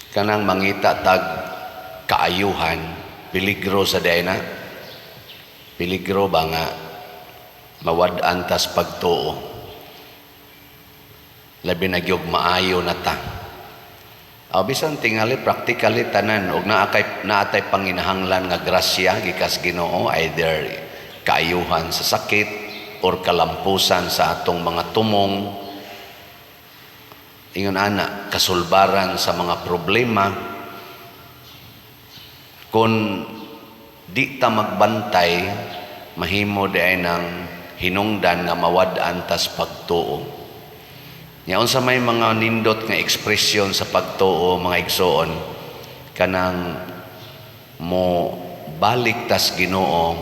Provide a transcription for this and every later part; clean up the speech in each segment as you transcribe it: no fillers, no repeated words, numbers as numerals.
Kanang mangita tag kaayuhan, peligro sa diay na. Peligro ba nga mawad-an tas pagtuo. Labi na gyud maayo na ta. Aw, bisan tingali practically tanan og naa kay naatay panginahanglan nga grasya gikas Ginoo, either kaayuhan sa sakit or kalampusan sa atong mga tumong, ingon ana, kasulbaran sa mga problema, kung di ta magbantay, mahimo diay ng hinungdan nga mawad-an tas pagtuo. Nya unsa may mga nindot nga ekspresyon sa pagtuo, mga igsoon? Kanang mo balik tas Ginoo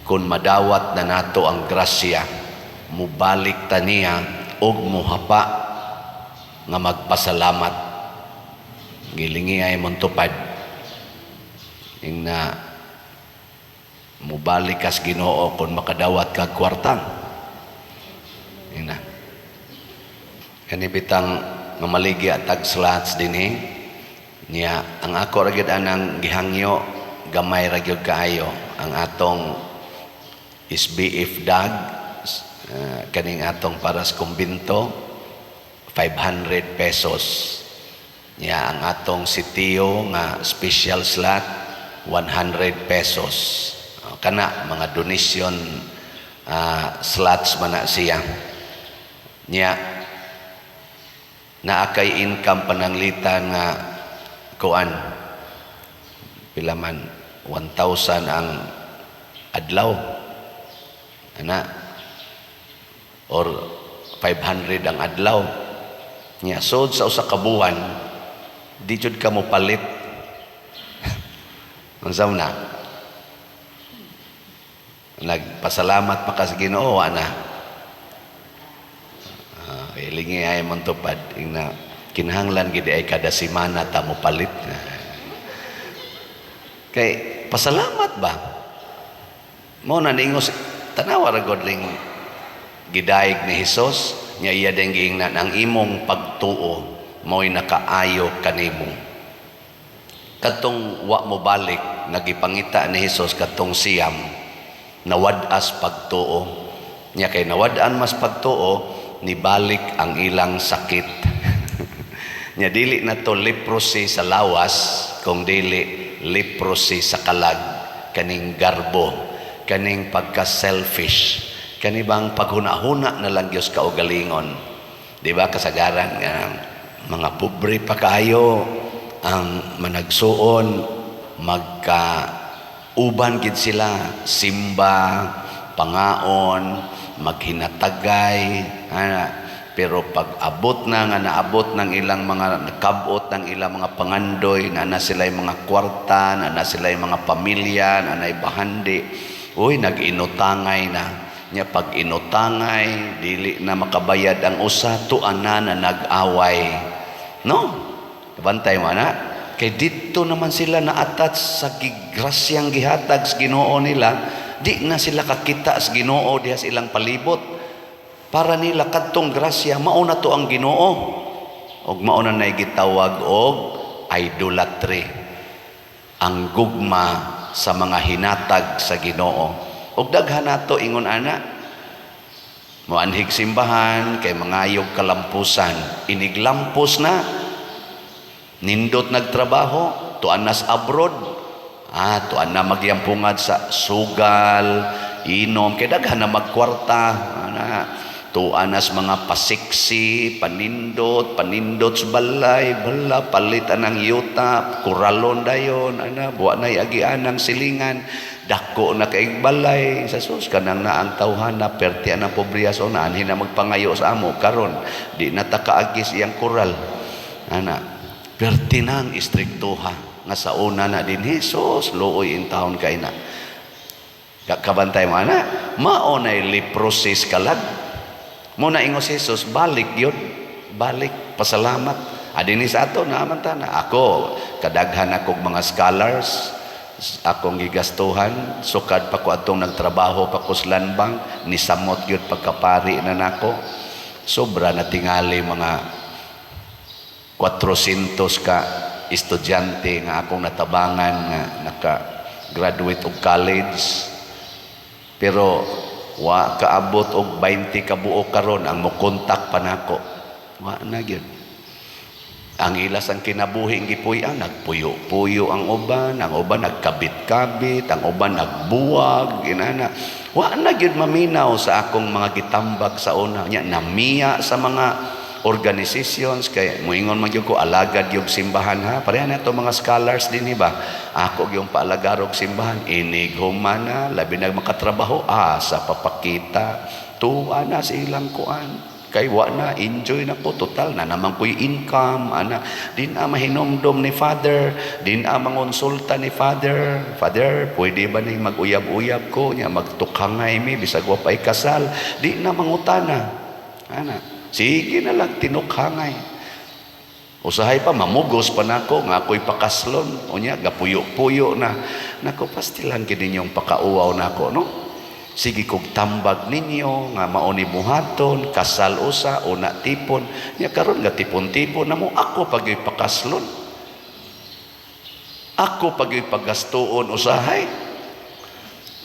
kung madawat na nato ang grasya, mubalik ta niya og muhapa nga magpasalamat. Gilingi ay montupad ing na mubalik kas Ginoo kung makadawat kag kwarta. Ing na kani bitang mamaligya tag slots dinhi niya. Ang ako ra gyud anang gihangyo, gamay ra gyud kaayo ang atong SBF dag, kaning atong para sa kumbinto, 500 pesos niya. Ang atong sitio nga special slot, 100 pesos. Kana mga donation slots man na siya. Niya naa kay income pananglitan nga kuan, pila man, 1,000 ang adlaw ana or 500 ang adlaw nya. Sod sa usa ka buwan, di jud ka mo palit. Unsa na, nagpasalamat pa ka sa Ginoo ana? Ilingi ay mong tupad ing na kinahanglan gid ay kada semana ta mo palit kay pasalamat ba mo na. Niingos, tanawa ra gud ling gidayeg ni Hesus nya. Iya din giingnan, "Ang imong pagtuo mo'y nakaayo kanimo." Katong wa mo balik, nagipangita ni Hesus katong siyam, nawad-as pagtuo nya. Kay nawad-an mas pagtuo, nibalik ang ilang sakit nya. Dili na to leprosy sa lawas, kung dili leprosy sa kalag, kaning garbo, kaning pagka selfish, kani bang paghuna-huna na lang Dios kaugalingon. Di ba kasagaran nga mga pobre pa kaayo ang managsuon, magka uban gid sila, simba, pangaon, maghinatagay ana. Pero pag abot na nga naabot ng ilang mga nakabot ng ilang mga pangandoy na na sila mga kwarta na na sila mga pamilya na na'y bahandi, uy, nag-inutangay na nya. Pag inutangay, dili na makabayad ang usa, tuan na na nag-away, no? Bantay mo na kay dito naman sila na-attach sa gigrasyang gihatag sa Ginoo nila. Di na sila kakita sa Ginoo diha sa ilang palibot. Para nila kadtong grasya mao na to ang Ginoo, ug mao na nay gitawag og idolatry, ang gugma sa mga hinatag sa Ginoo. Ug daghan nato ingon ana, moanhig simbahan kay mangayog kalampusan. Iniglampos na, nindot nagtrabaho, tuan nas abroad, tuan na magyampungad sa sugal, inom, kay daghan na magkwarta ana. Tuan nas mga pasiksi, panindot, panindot sa balay, bala palit anang yuta, kuralon dayon ana, buwa na agian ang silingan, dako na kay balay. Sa sus, kanang naang tawhana perti anang pobriya, so na anhin na magpangayo sa amo. Karon di na ta kaagis iyang kural ana, perti nang istriktuha nga sa una na din. Jesus, luoy in taon kay na. Kabantay mo ana, mao na leprosy kalag mo na. Ingos Jesus, balik yun, balik, pasalamat. Adini sa ato naman ta na ako, kadaghan akong mga scholars akong gigastuhan sukad pa ko atong nagtrabaho pa ko sa Land Bank. Nisamot gyud pagkapari na nako, sobra na tingali mga 400 ka. estudyante nga akong natabangan nga naka-graduate og college, pero wa kaabot og 20 ka buok karon ang mokontak pa nako. Wa na gyud. Ang ilas ang kinabuhi gipuy-an, nagpuyo-puyo ang uban nagkabit-kabit, ang uban nagbuwag, inana. Wa na gyud maminaw sa akong mga gitambag sa una. Nya namiya sa mga organizations kay moingon man gyud ko, alagad yung simbahan ha. Pareha na to mga scholars din ba? Ako gyung paalagarog simbahan, inig humana, labi na makatrabaho, sa papakita, tuwa na sa ilang kuan kay wa na enjoy na ko, total na naman ko'y income ana. Di na mahinomdom ni Father, di na mangonsulta ni Father, "Father, pwede ba ning mag-uyab-uyab ko nya magtukhangay mi bisag wa pa'y kasal?" Di na mangutana ana, sige na lang tinukhangay. Usahay pa mamugos pa nako nga ako'y pakaslon, unya gapuyo-puyo na nako. Pastilan gid ninyong pakauwaw nako, no? Sige kog tambag ninyo nga mao ni buhaton, kasal usa una tipon nya. Karon nga tipon-tipon na mo, ako pag pakaslon, ako pag pagastuon usahay.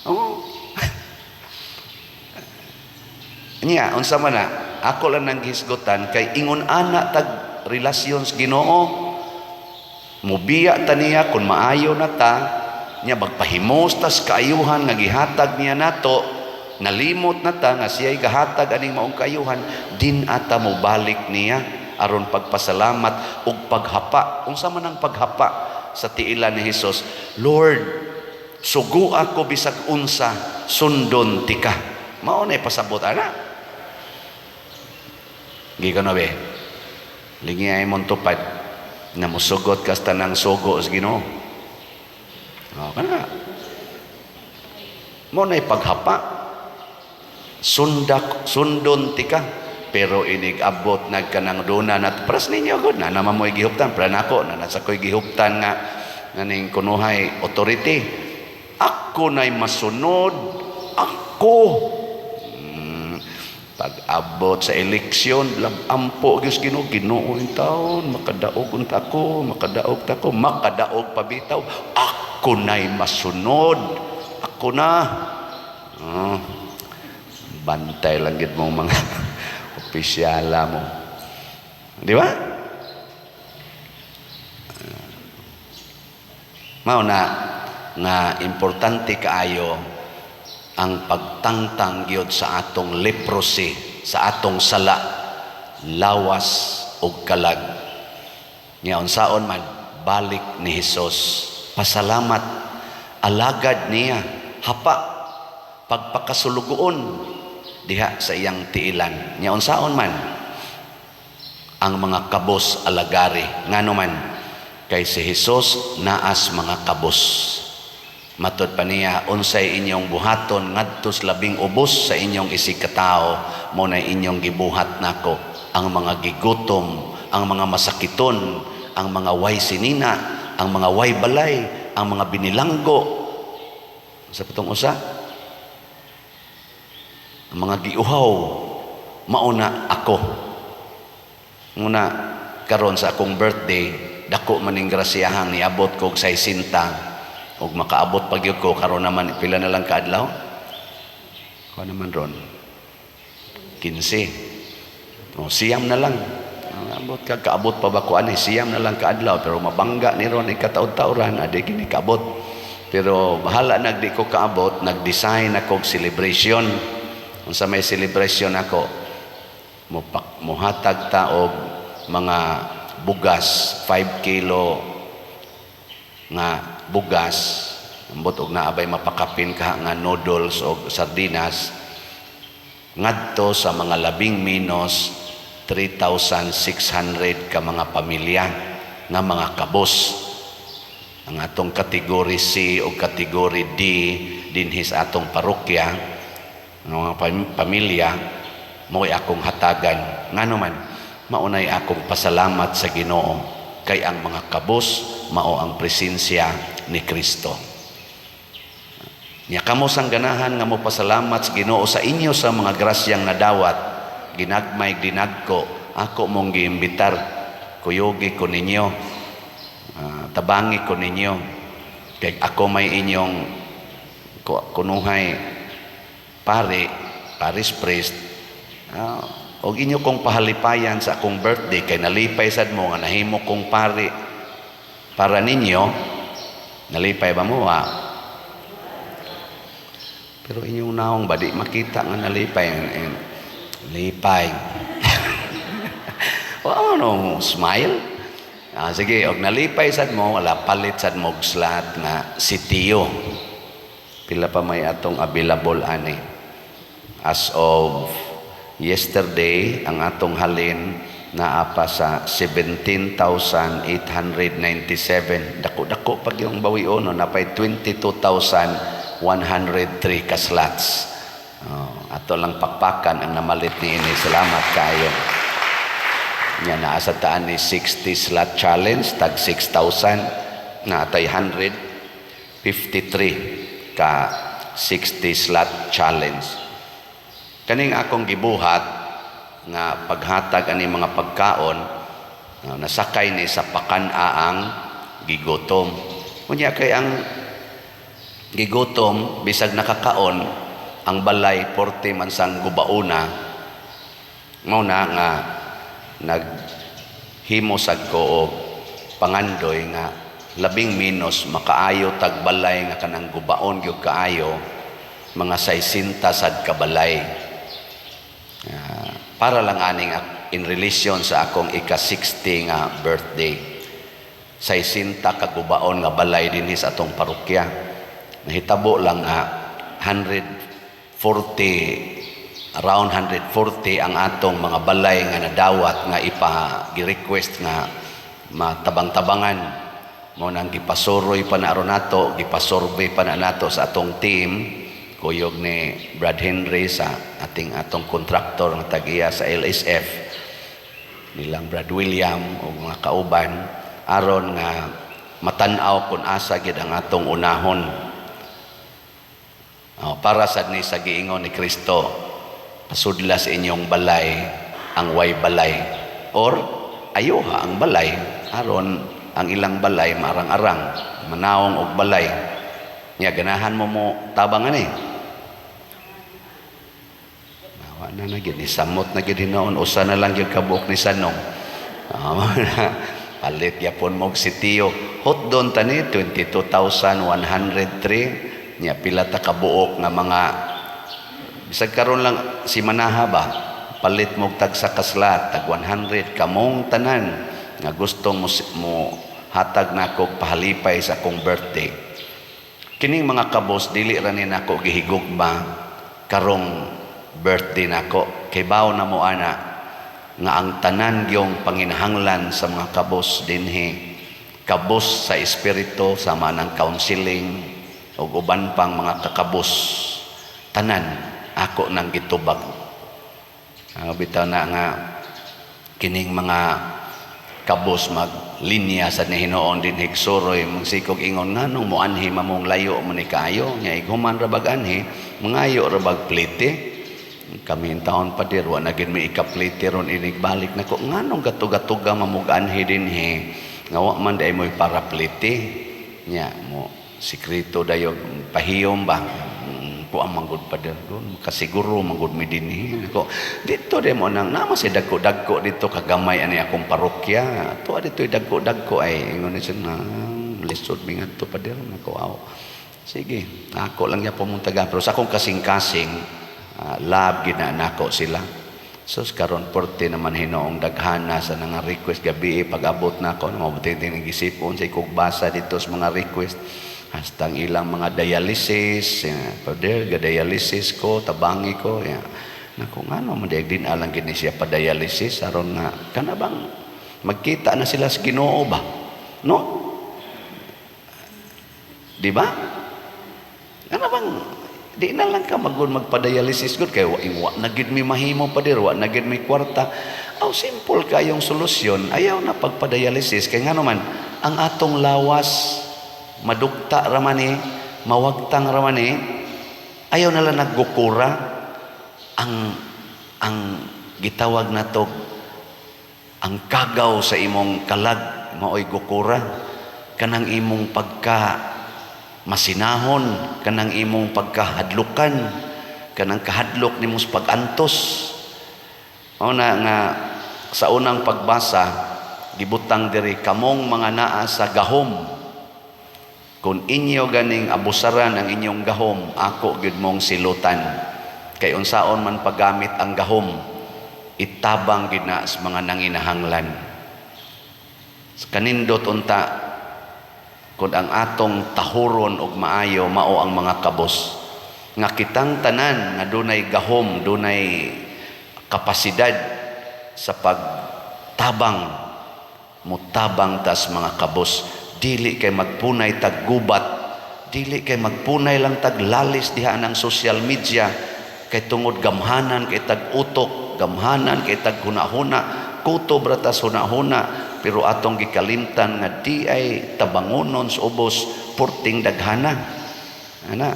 Oh. Nya unsa man na, ako lang nang gihisgutan kay ingon ana tag relasyon sa Ginoo. Mubiya ta niya kung maayo na ta niya, magpahimos tas kaayuhan nga gihatag niya nato. Nalimot na ta nga siya'y gahatag aning maong kaayuhan, din ata mobalik niya aron pagpasalamat ug paghapa. Unsa man ang paghapa sa tiilan ni Hesus? "Lord, sugo ako bisag unsa, sundon tika." Mao na pasabot ana. Gikan na be, lingi ay mong tupad na musugot kas tanang sugo sa Ginoo. Oh, kana. Mo na paghapa. Sundak, sundon tika. Pero inig abot nagkanang duna na pras ninyo gud na naman mo'y gihuptan pra nako na nasa ko'y gihuptan nga nganing kunuhay authority. Ako na'y masunod ako. Pag abot sa eleksyon, ampo gyud Ginoo, Ginoo in taon makadaog unta ko, makadaog ta ko, makadaog pa bitaw, ako na'y masunod, ako na. Oh, bantay lang gid mong mga opisyala mo, di ba? Mao na nga importante kaayo ang pagtangtang gyud sa atong leprosy, sa atong sala, lawas ug kalag. Nya unsaon man, balik ni Hesus, pasalamat, alagad niya, hapa, pagpakasulugoon diha sa iyang tiilan. Nya unsaon man, ang mga kabos alagari. Ngano man? Kay si Hesus naas mga kabos. Matod pa niya, unsay inyong buhaton ngadto sa labing ubos sa inyong isig katao, mo na inyong gibuhat nako. Ang mga gigutom, ang mga masakiton, ang mga way sinina, ang mga way balay, ang mga binilanggo. Sa patong usa? Ang mga giuhaw, mauna ako. Muna karon sa akong birthday, dako maning grasiyahang niabot ko og 60 ug makaabot pa gyud ko. Karon naman, pila na lang kaadlaw ko naman ron? 15 o 9 na lang. Abot ka, kaabot pa ba ko ani? 9 na lang kaadlaw, pero mabangga ni ron ikataod-taoran adi gini kaabot. Pero bahala nagdi ko kaabot, nag-design ako og celebration. Unsa may celebration ako? Muhatag ta og mga bugas, 5 kilo nga bugas, ambot og naabay mapakapin ka nga noodles og sardinas, ngadto sa mga labing menos 3,600 ka mga pamilya nga mga kabos, ang atong kategory C o kategory D dinhi sa atong parokya, ang mga pamilya mo'y akong hatagan. Ngano man? Maunay akong pasalamat sa Ginoo kay ang mga kabos mao ang presensya ni Kristo. Nya kamo sang ganahan nga mo pasalamat sa Ginoo sa inyo sa mga grasyang nadawat, ginagmay dinagko, ako mong giimbitar, kuyugi ko ninyo. Tabangi ko ninyo. Kay ako may inyong kunuhay pare, parish priest, og inyo kong pahalipayan sa akong birthday kay nalipay sad mo nga nahimo kong pari para ninyo. Nalipay ba mo? Wa. Pero inyong naong ba, di makita nga nalipay. Lipay. Wa no smile. Sige, og nalipay sad mo, wala, palit sad mo og slot nga sitiyo. Pila pa may atong available ani? As of yesterday, ang atong halin naa pa sa 17,897. Dako-dako pag yung bawion, no, napay 22,103 ka slots. Oh, ato lang pakpakan ang namalit ni ini. Salamat kaayo. Nya naa sa taan ni 60 slot challenge, tag 6,000 na atay 153 ka 60 slot challenge. Kaning akong gibuhat nga paghatag ani mga pagkaon, nasakay ni sa pakan-a ang gigutom. Unya kay ang gigutom, bisag nakakaon, ang balay porte man sang gubauna. Mao na nga naghimo sad ko og pangandoy nga labing minus makaayo tag balay nga kanang gubaon gyud kaayo, mga 60 sad ka balay. Para lang aning in relation sa akong ika-60 nga birthday. 60 ka gubaon nga balay dinhi sa atong parokya. Nahitabo lang nga 140, around 140 ang atong mga balay nga nadawat nga ipa gi-request nga matabang-tabangan. Mo nang gipasuroy pa na aron nato, gipasurvey pa na nato sa atong team kuyog ni Brad Henry sa ating atong kontraktor nga tag-iya sa LSF, nilang Brad William o mga kauban, aron nga matan-aw kung asa gid ang atong unahon. Oh, para sad ni sa giingon ni Kristo, pasudla sa inyong balay ang way balay or ayuha ang balay aron ang ilang balay maarang-arang manawong og balay. Nya ganahan mo mo tabang ani? Wa na na gyud, nisamot na gyud hinuon, usa na lang gyud kabuok ni sanong. Palit gyapon mo og sitiyo. Hot doon tani 22,103. Nya pila ta kabuok nga mga bisag karon lang si Manaha ba, palit mo og tag sa kaslat, tag 100 kamong tanan nga gusto mo hatag nako og pahalipay sa akong birthday. Kining mga kabos, dili ra ni nako gihigugma karong birthday nako. Kay bawo na mo ana nga ang tanan gyong panginahanglan sa mga kabos dinhi, kabos sa espiritu sama ng counseling ug uban pang mga kakabos, tanan ako nang gitubag. Bitaw na nga kining mga kabos maglinya sa ni hinuon din higsuroy, magsikog ingon, "Nganong moanhi mamong layo mo ni kaayo? Nya ighuman ra bag anhi, mangayo ra bag plite kami taon pa dir, wa na gid mi ikaplite ron inig balik nako. Nganong gatuga-tuga mamug anhi dinhi nga wa man day mo'y para plite?" Nya mo sikreto dayo pahiyom ba, "Kuan man gud, pader, gon kasiguro man gud mi dinhi ako dito de mo nang nama si dagko-dagko dito kagamay ani akong parokya to dito dagko-dagko." Ay, ingon ni siya na lisod mi ngadto, pader. Nako, aw sige, ako lang niya pumuntaga, pero sa akong kasing-kasing, love gid na nako sila. Sus, karon porte naman hinoong daghana sa nga request gabi. Pag abot na ako, mabuti din gisipon sa ikog basa dito sa mga request hasta ang ilang mga dialysis. "Pader, ga dialysis ko, tabangi ko." Yeah. Nako, ngano man din alang gini siya pa dialysis aron nga kana bang magkita na sila sa Ginoo ba, no? Di ba? Kana bang di na lang ka magun magpa-dialysis gud kay wa na gid mi mahimo, pader, wa na gid mi kwarta. Aw, simple kayong solusyon, ayaw na pagpa-dialysis kay ngano man ang atong lawas madugta ra man ni, mawagtang ra man ni. Ayaw na lang naggukura ang gitawag nato ang kagaw sa imong kalag, maoy gukura. Kanang imong pagka masinahon, kanang imong pagkahadlukan, kanang kahadlok nimo sa pag-antos. Mao na nga sa unang pagbasa, gibutang diri, "Kamong mga naa sa gahom, kung inyo ganing abusaran ang inyong gahom, ako gyud mong silutan." Kay unsaon man paggamit ang gahom, itabang gyud na sa mga nanginahanglan. Kanindot unta kung ang atong tahuron og maayo mao ang mga kabos, nga kitang tanan nga dunay gahom, dunay kapasidad sa pagtabang, mutabang tas mga kabos. Dili kay magpunay tag gubat, dili kay magpunay lang tag lalis diha ng social media, kay tungod gamhanan kay tag utok, gamhanan kay tag hunahuna, kutob ra tas hunahuna, pero atong gikalimtan nga di ay tabangonon sa ubos porting daghana ana.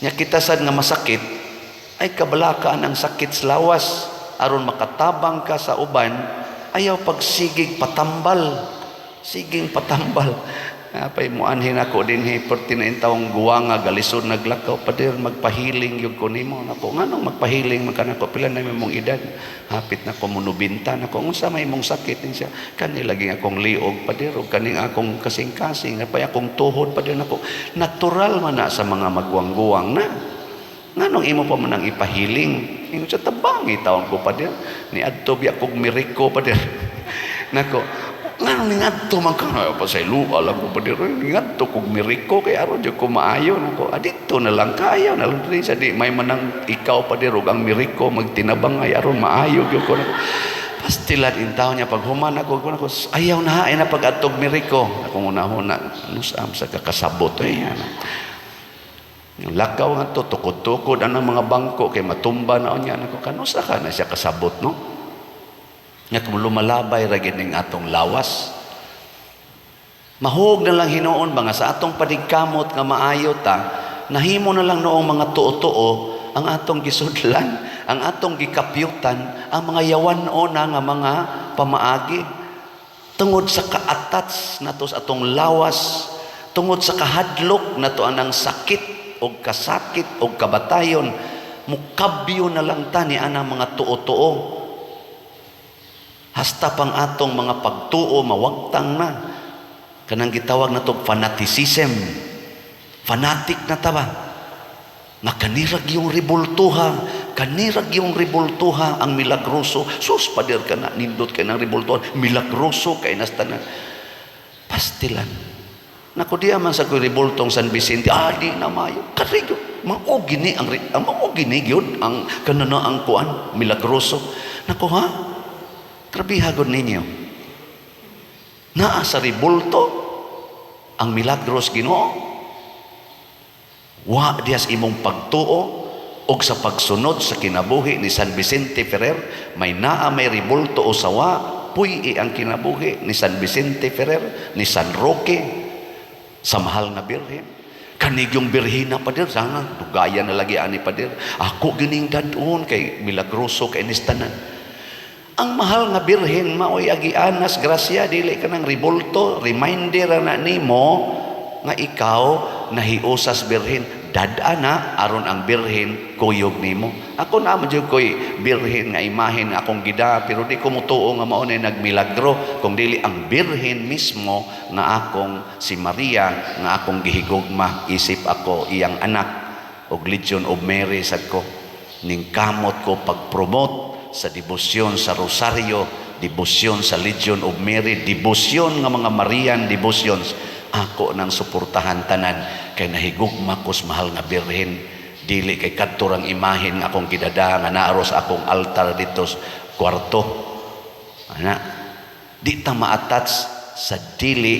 Nya kita sad nga masakit ay kabalakaan ang sakit sa lawas, aron makatabang ka sa uban, ayaw pagsigig patambal, siging patambal. Apay muanhin ako dinhi, perti na intawong guwa nga galisod naglakaw, "Pader, magpahiling gyud ko nimo." Nako, nganong magpahiling man ka nako? Pila na imong edad? Hapit na ko monobenta. Nako, unsa may imong sakit? Din siya, "Kani lagi akong liog, pader, ug kaning akong kasing-kasing, napay akong tuhod, pader." Nako, natural man na sa mga magwang-guwang na. Nganong imo pa man ang ipahiling? Ingon siya, "Tabangi taon ko, pader. Ni adto biya kog Miriko, pader." Nako, nganong ningadto man ka? "Ay, pasayloa lang ko, pader. Ningadto kog Miriko kay aron jud ko maayo." Nako, adito na lang kayo na lang diri sa di may manang ikaw, pader, ug ang Miriko magtinabangay aron maayo gyud ko. Nako, pastilan intaw niya pag human ako ko, nako, ayaw na ay na pag-adtog Miriko. Akong una-una, nusam sa kakasabot ay ano. Yung lakaw nga to, tukod-tukod ang mga bangko kay matumba na unya. Nako, kanusa ka na siya kasabot, no? Nga kung lumalabay ra gyud ning atong lawas. Mahug na lang hinuon ba nga sa atong panigkamot nga maayo ta, nahimo na lang noong mga tuo-tuo ang atong gisudlan, ang atong gikapyutan, ang mga yawan-o na nga mga pamaagi. Tungod sa ka-attach nato sa atong lawas, tungod sa kahadlok nato anang sakit o kasakit o kabatayon, mukabyo na lang ta ni anang mga tuo-tuo. Hasta pang atong mga pagtuo mawagtang na. Kanang gitawag na to fanaticism. Fanatic na ta ba? Nga kanirag yung ribultuha, kanirag yung ribultuha ang milagroso. Sus, pader ka na, nindot kay ng ribultuha, milagroso kay nas tanan. Pastilan. Nako, diya man sa ko'y ribultong San Vicente, ah, di na mayo. Karigo, mao gini ang mao gini gyud ang kanana ang kuan, milagroso. Nako ha? Grabiha gud ninyo. Naa sa ribulto ang milagros Ginoo. Wa diyas imong pagtuo og sa pagsunod sa kinabuhi ni San Vicente Ferrer, may naa may ribulto o sawa, puy ang kinabuhi ni San Vicente Ferrer, ni San Roque, sa mahal na Birhen. Kanigyong Birhina, pader, sana dugaya na lagi ani, pader. Ako gining dadon kay milagroso kay nistanan. Ang mahal nga Birhen maoy agianas grasya, dili ka ng ribulto, reminder na nimo nga ikaw nahiusas Birhen. Dad-a na aron ang Birhen kuyog nimo. Ako na mo jud ko'y Birhen nga imahen nga akong gida, pero di ko mutuo nga mao na nagmilagro kung dili ang Birhen mismo nga akong si Maria nga akong gihigugma isip ako iyang anak og Legion of Mary sad ko. Ning kamot ko pag-promote sa debosyon sa Rosaryo, debosyon sa Legion of Mary, debosyon nga mga Marian devotions, ako nang suportahan tanan kay nahigugma ko sa mahal nga Birhen, dili kay kadto rang imahen nga akong gidada nga naaro sa akong altar dito sa kwarto ana. Di ta ma-attach sa dili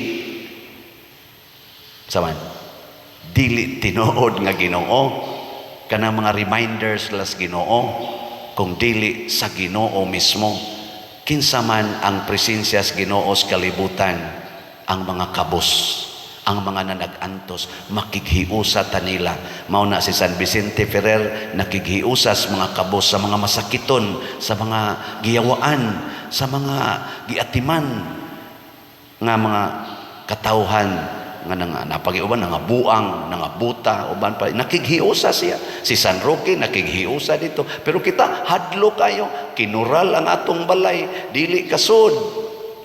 sa man dili tinuod nga Ginoo, kanang mga reminders las Ginoo, kung dili sa Ginoo mismo. Kinsa man ang presensya sa Ginoo sa kalibutan? Ang mga kabos, ang mga nanag-antos, makighiusa tanila. Mao na si San Vicente Ferrer nakighiusa sa mga kabos, sa mga masakiton, sa mga giyawaan, sa mga giatiman nga mga katawhan nga nang napagiuban, nangabuang, nangabuta, uban pa nakighiusa siya. Si San Roque nakighiusa dito, pero kita hadlo kayo, kinural ang atong balay, dili kasud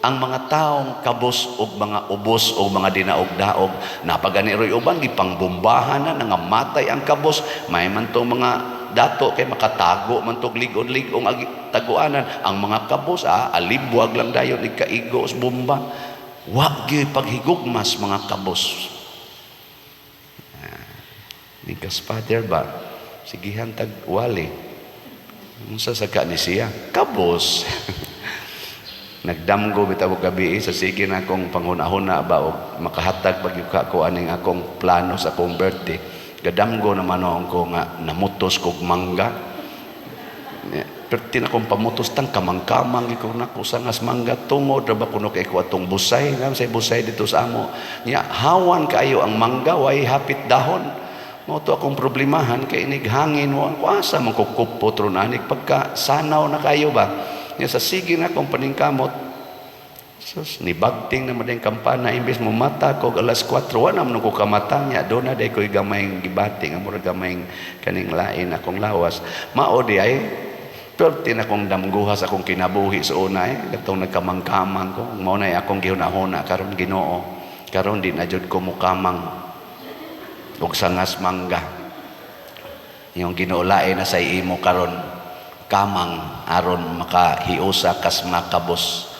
ang mga taong kabos og mga ubos o mga dinaog-daog. Napagani roy uban gipangbombahan na, nangamatay ang kabos. May man tong mga dato kay makatago man tog lig-on-lig-ong taguanan ang mga kabos, alibwag lang dayon ikaigo sa bomba. Wa gyud paghigugmas mga kabos. Ni Father ba, sigihan tag wali, unsa sa ka ni siya kabos. Nagdamgo bitaw og gabi sa sige na akong panghuna-huna ba og makahatag pag ka ko aning akong plano sa akong birthday. Gadamgo naman ko nga namutos kog mangga. Pero na akong pamutos tang kamang-kamang ikaw na ko sa ngas mangga, tungod ra ba kuno kay ko atong busay ngam say busay dito sa amo nya, hawan kaayo ang mangga, way hapit dahon. Mao to akong problemahan kay inig hangin mo ko, asa man ko kupot ron anik pagka sanaw na kayo ba nya. Sa sige na akong paningkamot. Sus, nibagting na man kampana, imbes mo mata ko alas 4, wala naman ko kamata niya. Doon na day ko'y gamayng gibati, nga mura gamayng kaning lain akong lawas. Mao di ay, perti na akong damguha sa akong kinabuhi sa una eh. Katong nagkamang-kamang ko. Mao na akong gihuna-huna karon, Ginoo. Karon di na jud ko mukamang og sangas mangga. Yung Ginoo, lain na sa imo karon kamang aron makahiusa kas mga kabos,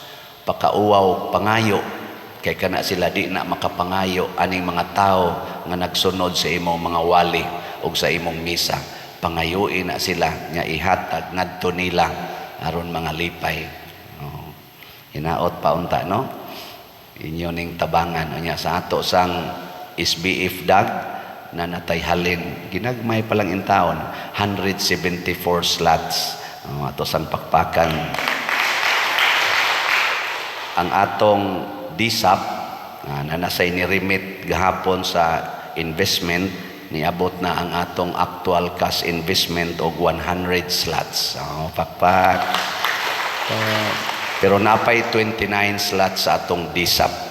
pakauwaw pangayo kay kana sila di na makapangayo aning mga tao nga nagsunod sa imong mga wali ug sa imong misa. Pangayuin na sila nga ihatag ngadto nila aron mga lipay. Oh. Hinaot pa unta no inyo ning tabangan. Unya sa ato sang SBF dag na natay halin ginagmay pa lang in taon, 174 slots. Oh, ato sang pakpakan ang atong DSAP na nasay ni remit gahapon sa investment, niabot na ang atong actual cash investment og 100 slots. Oh, pakpak. Pero napay 29 slots sa atong DSAP.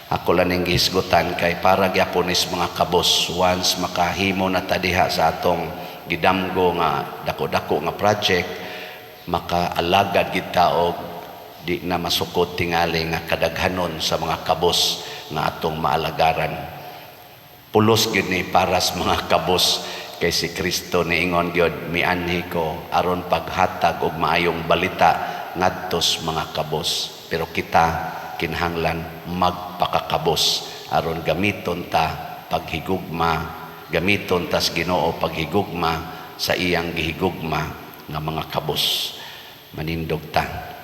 Ako lang ning gihisgutan kay para gyapon is mga kabos, once makahimo na ta diha sa atong gidamgo nga dako-dako nga project, makaalagad gid ta og di na masukod tingali nga kadaghanon sa mga kabos nga atong maalagaran. Pulos gyud ni para sa mga kabos kay si Kristo niingon gyud, "Mianhi ko aron paghatag og maayong balita ngadto sa mga kabos." Pero kita kinahanglan magpakakabos aron gamiton ta paghigugma, gamiton tas Ginoo paghigugma sa iyang gihigugma nga mga kabos. Manindog ta.